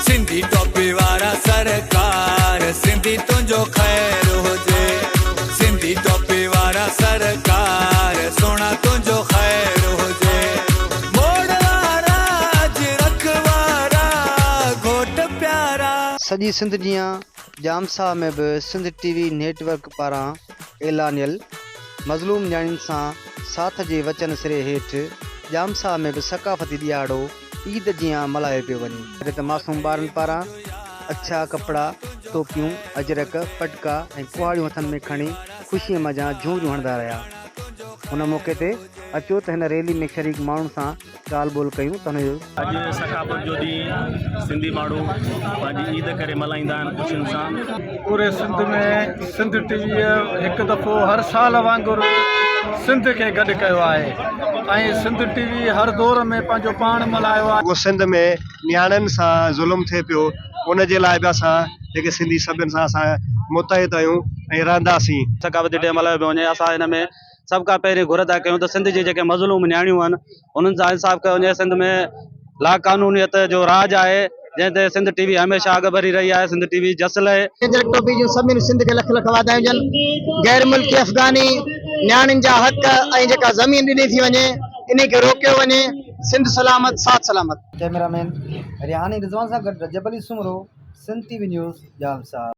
سنڌي ٽوپي وارا سرڪار سنڌي تنهنجو خير هجي سنڌي ٽوپي وارا سرڪار سهڻا تنهنجو خير هجي موڙ وارا اجرڪ وارا گهوٽ پيارا. سڄي سنڌ جيان ڄام صاحب ۾ به سنڌ ٽي وي نيٽ ورڪ پاران اعلانيل مظلوم نياڻين سان ساٿ جي وچن سري هيٺ ڄام صاحب ۾ به ثقافتي ڏهاڙو عيد جيان ملهايو پيو وڃي. جڏهن ته معصوم ٻارن پاران اڇا ڪپڙا، ٽوپيون، اجرڪ، پٽڪا ۽ ڪهاڙيون هٿن ۾ کڻي خوشيء منجهان جهونريون هڻندا رهيا. ان موقعي تي اچو ته هن ريلي ۾ شريڪ ماڻهن سان ڳالهه ٻولهه ڪيون ته هن جو. اڄ ثقافت جو ڏينهن سنڌي ماڻهو پنهنجي عيد ڪري ملهائيندا آهن خوشين سان. پوري سنڌ ۾ سنڌ ٽي ويء هڪ دفعو هر سال وانگر سنڌ کي گڏ ڪيو آهي ۽ سنڌ ٽي وي هر دور ۾ پنهنجو پاڻ ملهايو آهي. رڳو سنڌ ۾ نياڻين سان ظلم ٿئي پيو ان جي لاء به اسان جيڪي سنڌي سڀن سان اسان متحد آهيون ۽ رهنداسين. ثقافتي ڊي ملهايو پيو وڃي اسان ان ۾ سڀ کان پهرين گهر ٿا ڪيون ته سنڌ جي جيڪي مظلوم نياڻيون آهن انهن سان انصاف ڪيو وڃي سنڌ ۾ لاقانونيت جو راڄ آهي جنهن تي سنڌ ٽي وي هميشه اڳڀري رهي آهي سنڌ ٽي وي جس لهي. اجرڪ ٽوپي جون سڀني سنڌ کي لک لک واڌايون هجن غير ملڪي افغاني نياڻين جا حق ۽ جيڪا زمين ڏني ٿي وڃي انهي کي روڪيو وڃي سنڌ سلامت ساٿ سلامت. ڪئميرا مين ريحاني رضوان سان گڏ Rajab Ali Soomro, Sindh T V news, Jam Sahib.